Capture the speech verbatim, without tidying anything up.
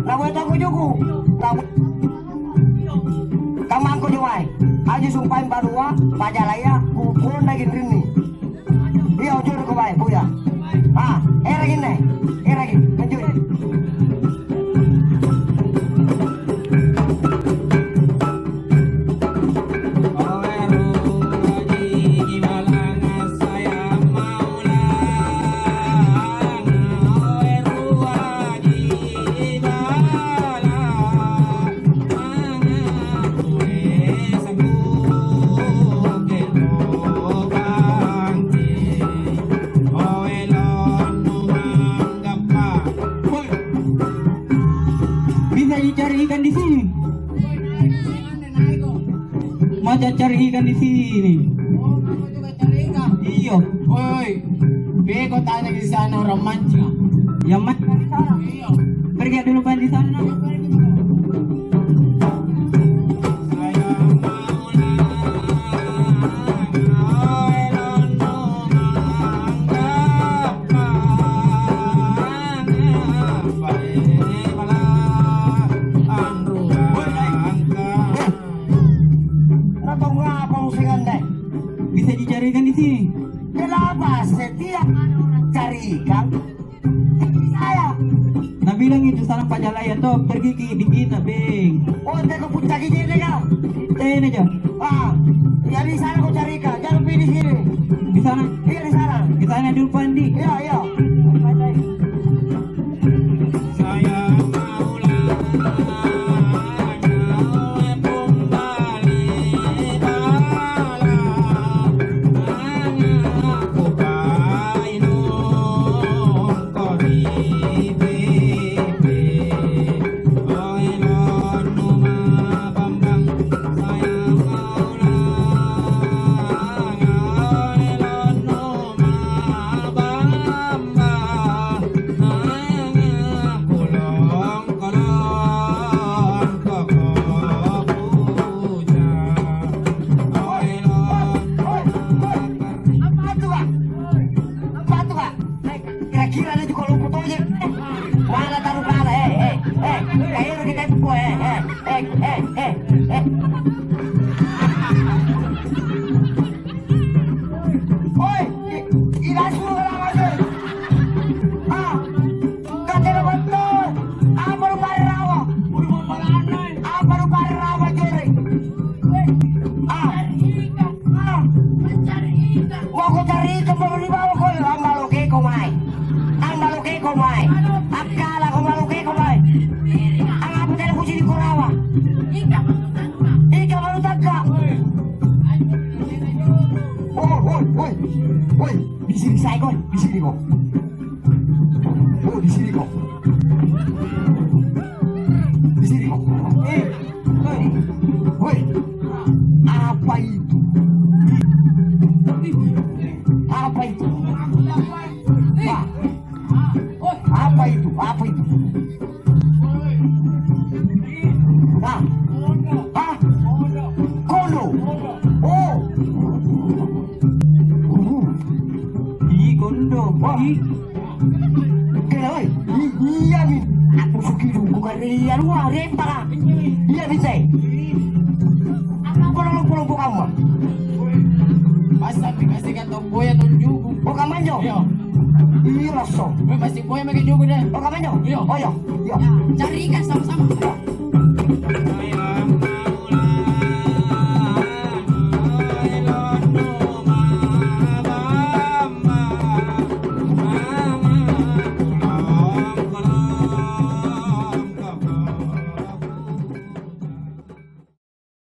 Naboya tongko juku. Naboya Kamangko njo mae. Aju sumpaeng banua, pajalaya, kuponda ginrinni. Iya, ujurko mae, boya. Ah, eraki inne. Eraki, lanjut. Bisa dicari ikan di sini. Mau cari ikan di sini. Iyo. Woi, beko tanya di sana orang mancing. Yang mancing di sana. Iyo. Pergi dulu, Pak, di sana. Bisa dicarikan di sini. Kenapa setiap ada orang carikan, saya. Nabilang itu sana pajalaya to, pergi ki di kita, Beng. Oh, teko puncaki jene ka? Tene ja. Ah, ya di sana kau carikan, jangan pergi di sini. Di sana? Iya, di sana. Di sana dulu, Pandi. Iya, iya. Apa tu, Pak? Kira-kira dia juga lompo tojeng. Mana taruh kala, eh, eh, eh. Kayak kita itu, eh, eh, eh, eh, eh, eh. Oi, i-, ilasu lama, eh. Ah, katena betul. Apa lu pare rawa? Apa lu pare rawa, jere? Ah. Ah. Mencari ikan. Mau ku cari ikan, mau ri bawah ko, ambalokeko mae. Ambalokeko mae. Akkalako, ambalokeko mae. Angngapa tena kucini' korawa? Ikan baru tangkap. Ikan baru tangkap. Woi, woi, woi. Woi, di sini saya, koi. Di sini, kok. Oh, di sini, kok. Di sini, kok. Eh, woi. Apa itu? Apa itu? Pak, apa itu? Apa itu? Hah? Hah? Kondo. Oh. Uh. Ih, kondo. Wah. Ih. Kena, oi. I-, iya, Mi. Aku suki dulu, bukan iya, lu, ah, rempara. Iya, Mi, teh. Apa lompo-lompo kamu? Masa dikasihkan tomboya tonjuku? Oh, kamanjo? Iya. Iya, lasso. Weh, pasti boya makin juku deh. Oh, kamanjo? Iya. Oh, iya. Iya. Cari ikan sama-sama. Iya.